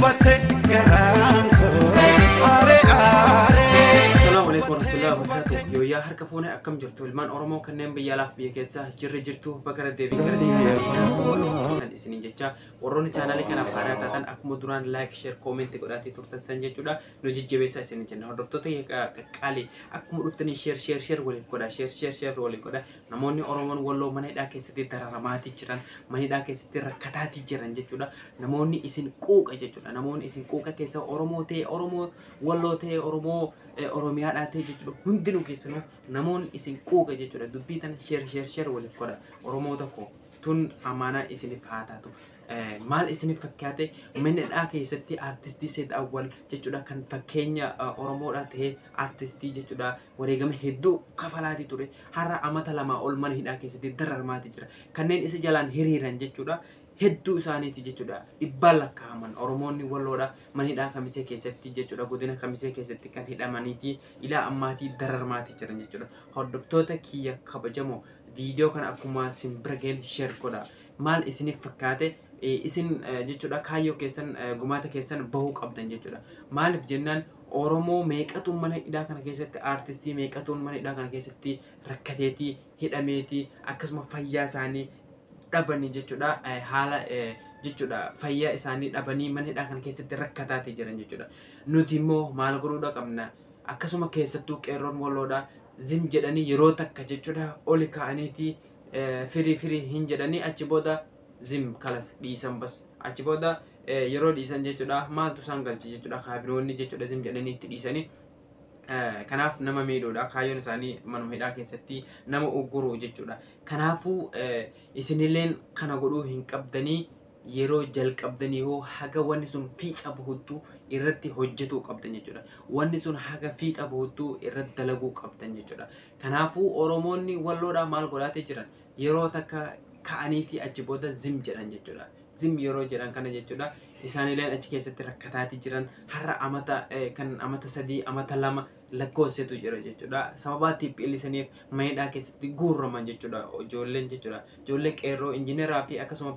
Gubate garaan koo aare aare. Assalamu alaikum warahmatullahi wabarakatuh. Yooyyaa, harka fuune, akkam jirtu ilmaan Oromoo kanneen biyya alaaf biyya keessa jirri jirtu? Bakka deebii gara chaanaalii kan isiniin jecha, warroonni chaanaalii kanaaf haaraa taatan akkuma duraan like, share, comment godhaatii turtan san jechuudha, nu jajjabeessaa isiniin jenna. Hordoftoota qaqqaalii, akkuma dhuftanii share, share, share waliif godha, share, share, share waliif godha. Namoonni Oromoon Walloo mana hidhaa keessatti dararamaatii jiran, mana hidhaa keessatti rakkataatii jiran jechuudha. Namoonni isin quuqa jechuudha. Namoonni isin quuqa keessa Oromoo ta'e, Oromoo Walloo ta'e, Oromoo Oromiyaadhaa ta'e jechuudha. Hundinuu keessanuu namoonni isin quuqa jechuudha. Dubbii tana share, share, share waliif godha. Oromoo tokko tun amaanaa isiniif haa taatu. Maal isiniif fakkaate mana hidhaa keessatti aartistii Seed Awwal jechuudha, kan fakkeenya Oromoodhaa ta'ee, aartistii jechuudha, wareegama hedduu kafalaatii ture, har'a amata 2 ol mana hidhaa keessatti dararmaatii jira. Kanneen isa jalaan hiriiran jechuudha hedduu isaaniiti jechuudha, dhibbaan lakkaa'aman. Oromoonni Walloodha mana hidhaa Kamisee keessatti jechuudha, godina Kamisee keessatti kan hidhamaniiti ilaa ammaatii dararmaatii jiran jechuudha. Hordoftoota kiyya kabajamoo, viidiyoo kana akkuma isin bira ga'een share godha. Maal isiniif fakkaate isin jechuudha? Kaayyoo keessan, gumaata keessan bahuu qabdan jechuudha. Maaliif jennaan, Oromoo meeqatuun mana hidhaa kana keessatti, aartistii meeqatuun mana hidhaa kana keessatti rakkateetii, hidhameetii, akkasuma fayyaa isaanii dhabanii jechuudha, haala jechuudha fayyaa isaanii dhabanii mana hidhaa kana keessatti rakkataatii jiran jechuudha. Nuti immoo maal godhuudha qabna? Akkasuma keessattuu qeerroon Walloodha zim jedhanii yeroo takka jechuudha oli ka'aniitii firii firii hin jedhanii, achi booda zim kalas dhiisan. Bas, achi booda yeroo dhiisan jechuudha maaltu isaan galche jechuudha? Kaabinoonni jechuudha zim jedhanii itti dhiisanii. Kanaaf nama miidhuudha kaayyoon isaanii, manuma hidhaa keessatti nama ugguruu jechuudha. Kanaafuu isinilleen kana godhuu hin qabdanii. Yeroo jalqabdanii hoo haga wanni sun fiixa bahuttuu irratti hojjetuu qabdan jechuudha. Wanni sun haga fiixa bahuttuu irratti dalaguu qabdan jechuudha. Kanaafuu Oromoonni Walloodhaa maal godhaatee jiran? Yeroo takka ka'aniitii achi booda zim jedhan jechuudha. Zim yeroo jedhan kana jechuudha isaanilleen achi keessatti rakkataatii jiran. Har'a amata kan amata 3, amata 2 lakkoofsetu jira jechuudha. Sababaa TPLF mana hidhaa keessatti guurraman jechuudha ijoolleen jechuudha. Ijoollee qeerroo, injineeraa fi akkasuma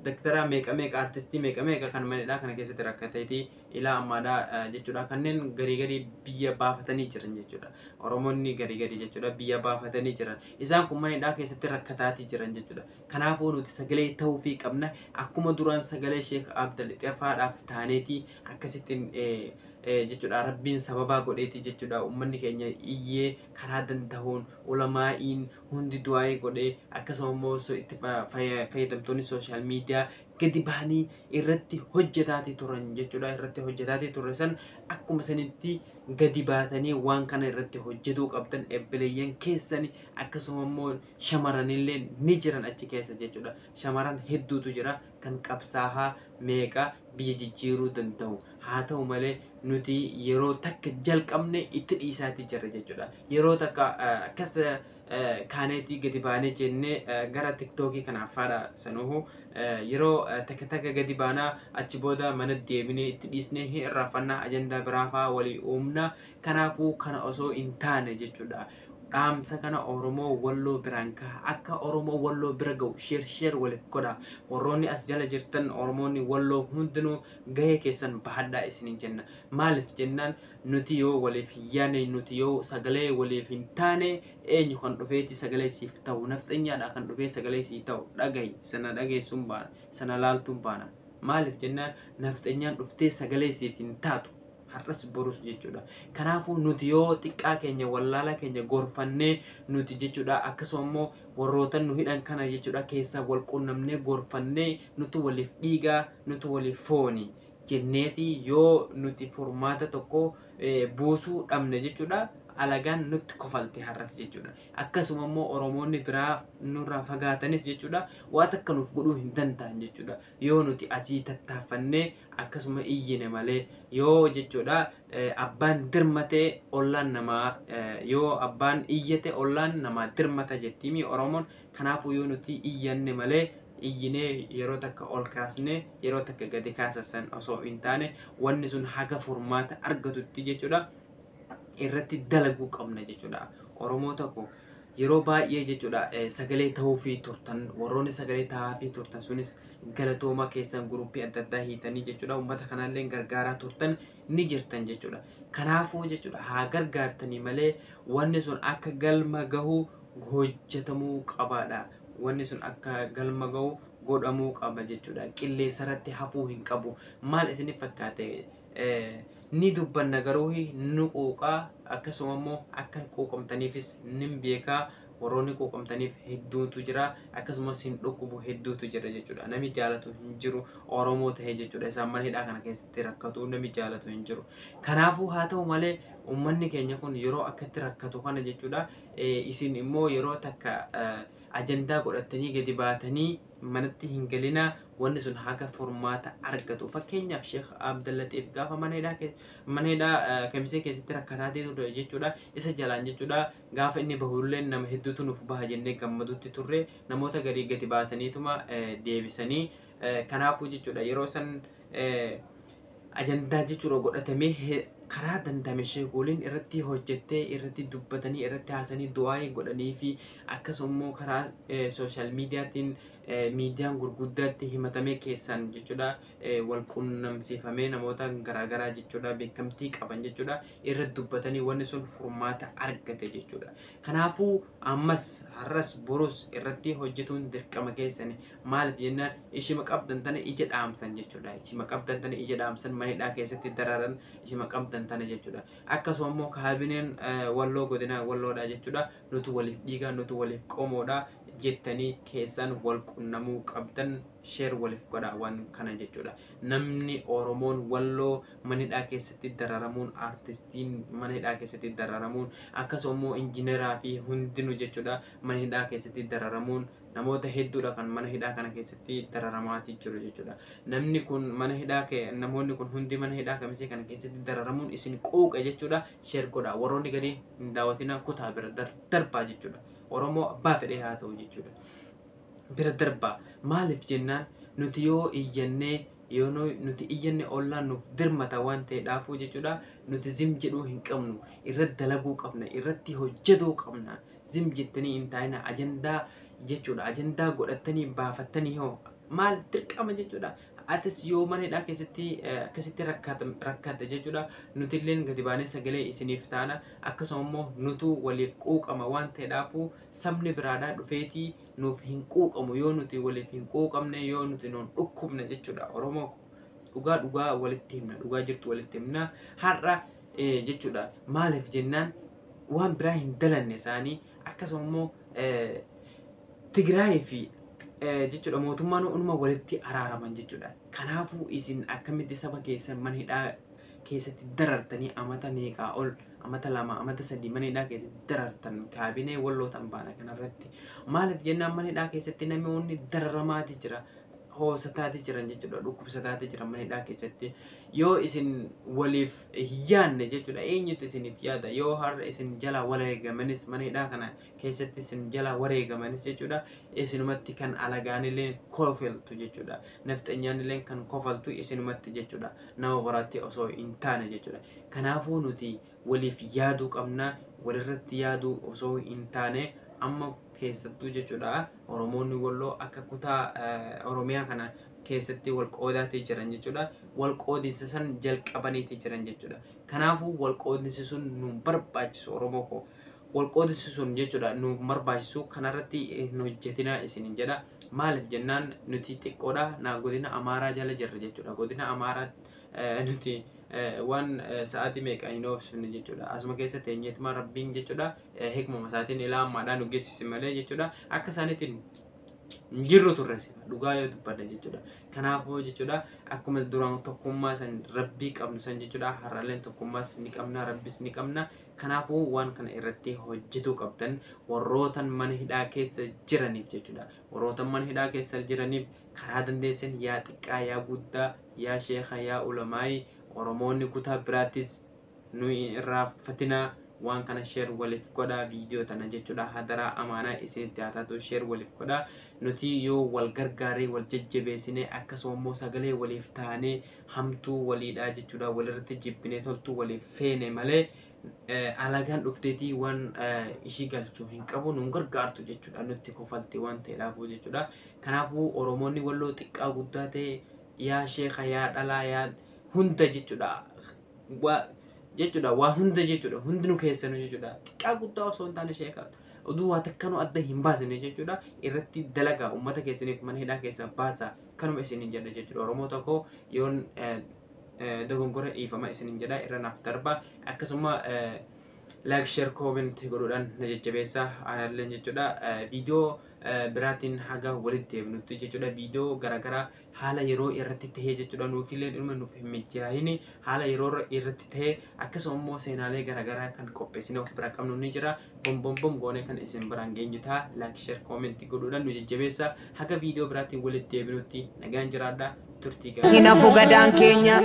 doktara meeqa meeqa, artistii meeqa meeqa kan mana hidhaa kana keessatti rakkateetii ilaa ammaadhaa jechuudha. Kanneen garii garii biyya baafatanii jiran jechuudha. Oromoonni garii garii jechuudha biyya baafatanii jiran. Isaan kun mana hidhaa keessatti rakkataatii jiran jechuudha. Kanaafuu nuti sagalee ta'uufii qabna. Akkuma duraan sagalee Sheek Abdal Xafaadhaaf taaneetii akkasittiin jechuudha, Rabbiin sababaa godheeti jechuudha, uummanni keenya iyyee karaa danda'uun ulamaa'iin hundi du'aa'ii godhee, akkasuma immoo itti fayyadamtoonni social media gadi bahanii irratti hojjetaatii turan jechuudha. Irratti hojjetaatii turre san akkuma sanitti gadi baatanii waan kana irratti hojjetuu qabdan. Eebbileeyyan keessani, akkasuma immoo shamaranillee ni jiran achi keessa jechuudha. Shamaran hedduutu jira kan qabsaahaa meeqa biyya jijjiiruu danda'u. Haa ta'u malee nuti yeroo takka jalqabne itti dhiisaatii jirra jechuudha. Yeroo takka akkas kaaneetii gadi baanee jennee gara TikTokii kanaaf faadha sanuhu yeroo takka takka gadi baanaa, achi booda mana deebinee itti dhiisnee hin irraanfannaa, ajandaa biraa faa walii uumna. Kanaafuu kana osoo hin taane jechuudha, dhaamsa kana Oromoo Walloo biraan gaha. Akka Oromoo Walloo bira ga'u share, share waliif godha. Warroonni as jala jirtan, Oromoonni Walloo hundinuu gahee keessan bahadhaa isiniin jenna. Maaliif jennaan, nuti yoo waliif hin yaane, nuti yoo sagalee waliif hin taane, eenyu kan dhufeeti sagalee siif ta'u? Nafxanyaadha kan dhufee sagalee siif ta'u? Dhagahi, sana dhageessuun baana, sana laaltuun baana. Maaliif jennaan, nafxanyaan dhuftee sagalee siif hin taatu, har'as borus jechuudha. Kanaafuu nuti yoo xiqqaa keenya wallaala keenya gorfannee nuti jechuudha, akkasuma immoo warroota nu hidhan kana jechuudha keessaa wal qunnamnee gorfannee, nuti waliif dhiigaa, nuti waliif fooni jenneeti yoo nuti furmaata tokko buusuu dhabne jechuudha, alagaan nutti kofalte har'as jechuudha. Akkasuma immoo Oromoonni biraa nurraa fagaatanis jechuudha waan takka nuuf godhuu hin danda'an jechuudha. Yoo nuti asii tattaaffannee akkasuma iyyine malee, yoo jechuudha abbaan dirmatee ollaan namaa, yoo abbaan iyyate ollaan namaa dirmata jettiimi Oromoon. Kanaafuu yoo nuti iyyanne malee, iyyinee yeroo takka ol kaasnee yeroo takka gadi kaasasan osoo hin taane, wanni sun haga furmaata argatutti jechuudha irratti dalaguu qabna jechuudha. Oromoo tokko Yeroo baay'ee jechuudha sagalee ta'uufii turtan, warroonni sagalee ta'aafii turtan sunis galatooma keessan guruppii adda addaa hiitanii jechuudha uummata kanallee gargaaraa turtan ni jirtan jechuudha. Kanaafuu jechuudha haa gargaartanii malee wanni sun akka galma gahu hojjetamuu qabaadha. Wanni sun akka galma gahu godhamuu qaba jechuudha. Qilleensarratti hafuu hin qabu. Maal isiniif fakkaate? Ni dubbanna garuu nu quuqaa, akkasuma immoo akka quuqamtaniifis nin beekaa, warroonni quuqamtaniif hedduutu jira, akkasumas hin dhukkubu hedduutu jira jechuudha. Namni jaalatu hin jiru Oromoo ta'ee jechuudha. Isaan mana hidhaa kana keessatti rakkatu namni jaalatu hin jiru. Kanaafuu haa ta'u malee uummanni keenya kun yeroo akkatti rakkatu kana jechuudha isin immoo yeroo takka ajandaa godhatanii gadi baatanii manatti hin galinaa, wanni sun haga furmaata argatu. Fakkeenyaaf Sheekh Abdallaxiif gaafa mana hidhaa Kamisee keessatti rakkataa ture jechuudha. Isa jalaan jechuudha gaafa inni bahullee nama hedduutu nuuf baha jennee gammadutti turre, namoota garii gadi baasaniituma deebisanii. Kanaafuu jechuudha yeroo san ajandaa jechuudha godhatamee karaa dandame sheekuuliin irratti hojjettee irratti dubbatanii irratti haasanii du'aa godhanii fi akkasuma immoo karaa sooshaal miidiyaatiin miidiyaan gurguddaatti himatamee keessan jechuudha wal qunnamsiifamee namoota garaagaraa jechuudha beekamtii qaban jechuudha irratti dubbatanii wanni sun furmaata argate jechuudha. Kanaafuu ammas har'as borus irratti hojjetuun dirqama keessani. Maaliif jennaan ishima qabdan tana ija dhaamsan jechuudha. Ishima qabdan tana ija dhaamsan mana hidhaa keessatti dararan ishima qabdan tana jechuudha. Akkasuma immoo kaabineen Walloo godina Walloodha jechuudha. Nuti waliif dhiigaa, nuti waliif qomoodha jettanii keessan wal qunnamuu qabdan, sheer waliif godhaa waan kana jechuudha. Namni Oromoon Walloo mana hidhaa keessatti dararamuun, aartistiin mana hidhaa keessatti dararamuun, akkasuma immoo injineraa fi hundinuu jechuudha mana hidhaa keessatti dararamuun namoota hedduudha kan mana hidhaa kana keessatti dararamaatii jiru jechuudha. Namni kun mana hidhaa namoonni kun hundi mana hidhaa Kamisee kana keessatti dararamuun isin quuqe jechuudha. Sheer godhaa, warroonni gadi hin daawwatina, kutaa bira darbaa jechuudha. Oromoo abbaa fedhee haa ta'u jechuudha. Bira darbaa. Maaliif jennaan nuti yoo iyyannee yoo nuti iyyanne ollaan nuuf dirmata waan ta'eedhaafuu jechuudha. Nuti zim jedhuu hin qabnu, irratti dalaguu qabna, irratti hojjetuu qabna. Zim jettanii hin taa'ina, ajandaa jechuudha. Ajandaa godhattanii baafattanii hoo maal dirqama jechuudha. Atis yoo mana hidhaa keessatti akkasitti rakkatte jechuudha nuti illeen gadi baanee sagalee isiniif taana, akkasuma immoo nutu waliif quuqama waan ta'eedhaafuu sabni biraadhaa dhufeetii nuuf hin quuqamu yoo nuti waliif hin quuqamne, yoo nuti nuun dhukkubne jechuudha. Oromoo dhugaa dhugaa walitti himna, dhugaa jirtu walitti himna har'a jechuudha. Maaliif jennaan waan biraa hin dalanne isaanii, akkasuma immoo Tigraayii fi jechuudha mootummaan unuma walitti araaraman jechuudha. Kanaafuu isin akkamitti saba keessan mana hidhaa keessatti darartanii amata meeqaa ol, amata 2, amata 3 mana hidhaa keessatti darartan kaabinee Wallootan baana kanarratti. Maaliif jennaan mana hidhaa keessatti namoonni dararamaati jira, hoosataati jiran jechuudha, dhukkubsataati jiran mana hidhaa keessatti. Yoo isin waliif hin yaadne jechuudha eenyutu isiniif yaada? Yoo har'a isin jala wareegamanis mana hidhaa kana keessatti isin jala wareegamanis jechuudha isinumatti kan alagaanillee kofaltu jechuudha. Nafxanyaanillee kan kofaltu isinumatti jechuudha. Nama biraatti osoo hin taane jechuudha. Kanaafuu nuti waliif yaaduu qabna, walirratti yaaduu osoo hin taane amma keessattuu jechuudha Oromoonni Walloo akka kutaa Oromiyaa kana keessatti wal qoodaatii jiran jechuudha. Wal qoodinsa san jalqabaniitii jiran jechuudha. Kanaafuu wal qoodinsi sun nu barbaachisu Oromoo koo. Wal qoodinsi sun jechuudha nu barbaachisu, kanarratti hin hojjetinaa isinin jedha. Maaliif jennaan nuti xiqqoodha, na godina Amaaraa jala jirra jechuudha. Godina Amaaraa nuti waan sa'aatii meeqa hin oofsifne jechuudha. Asuma keessa teenyeetuma Rabbiin jechuudha hikmuma isaatiin ilaa ammaadhaa nu geessise malee jechuudha. Akka isaaniitiin hin jirru turre dhugaa yoo dubbanne jechuudha. Kanaafuu jechuudha akkuma duraan tokkummaa san Rabbii qabnu san jechuudha har'alleen tokkummaas ni qabna, Rabbis ni qabna. Kanaafuu waan kana irratti hojjetuu qabdan warrootan mana hidhaa keessa jiraniif jechuudha. Warrootan mana hidhaa keessa jiraniif karaa dandeessan yaa xiqqaa yaa guddaa yaa sheekha yaa ulamaayii Oromoonni kutaa biraattis nuyi irraanfatinaa waan kana sheer waliif godhaa viidiyoo tana jechuudha. Hadaraa amaanaa isinitti haa taatu, sheer waliif godhaa. Nuti yoo wal gargaaree wal jajjabeessinee akkasuma immoo sagalee waliif taanee hamtuu waliidhaa jechuudha walirratti jibbinee toltuu waliif feene malee Alagaan dhufteetii waan ishii galchuu hin qabu, nun gargaartu jechuudha, nutti kofalti waan ta'eedhaafuu jechuudha. Kanaafuu Oromoonni Walloo xiqqaa guddaa ta'e, yaa sheeka, yaa dhalaa, yaa hunda jechuudha. Waa jechuudha, waa hunda jechuudha, hundinuu keessanuu jechuudha, xiqqaa guddaa osoo hin taane, sheeka oduu waa takkanuu adda hin baasne jechuudha, irratti dalagaa, uummata keessaniif mana hidhaa keessa baasa, kanuma isiniin jedha jechuudha. Oromoo tokko yoon dogongora dhiifama isiniin jedha, irra naaf darba. Akkasuma like, share, comment godhuudhaan na jajjabeessa aanalleen jechuudha. Viidiyoo biraatiin haga walitti deebinutti jechuudha, viidiyoo garaagaraa haala yeroo irratti tahee jechuudha, nuufillee dhuma nuuf hin mijaa'ini haala yeroo irratti tahee, akkasuma immoo seenaalee garaagaraa kan qopheessine of bira qabnu ni jira. Bom bom bom goonee kan isin biraan geenyu ta'a. Like, share, comment godhuudhaan nu jajjabeessa. Haga viidiyoo biraatiin walitti deebinutti nagaan jiraadha, turtii gaarii. Hinafu gadaan keenya.